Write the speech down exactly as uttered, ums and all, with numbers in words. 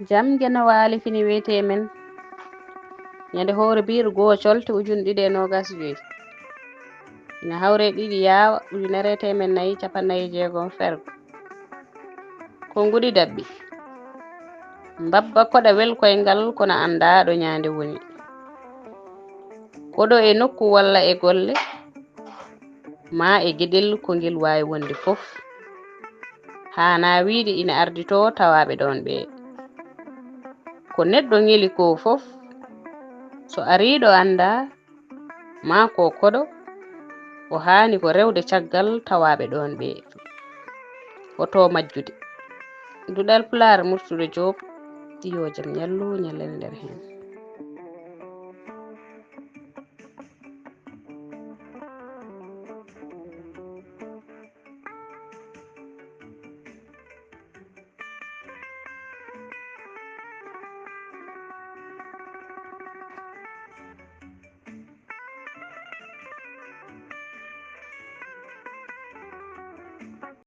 Jam geno waali fini wiyetee men ñande hoore biiru goo colte ujunɗiɗi e noogas joy, ina hawre ɗiɗi yaawa ujunere e teemen nayi capanɗe nayi e jeegom fergo. Ko nguɗi daɓɓi. Mbabba koɗa wel koyngal kono anndaa ɗo ñaande woni. Koɗo e nokku walla e golle, maa e geɗel ko ngel waawi wonde fof. Haanaa wiyde ina arditoo tawaaɓe ɗoon ɓee. Ko neɗɗo ŋeli koo fof, so arii ɗo anndaa, maa ko koɗo, o haani ko rewde caggal tawaaɓe ɗoon ɓee. Oto majjude. Duɗal Pulaar Murtuɗo Joob, yo jam ñallu ñallani nder heen.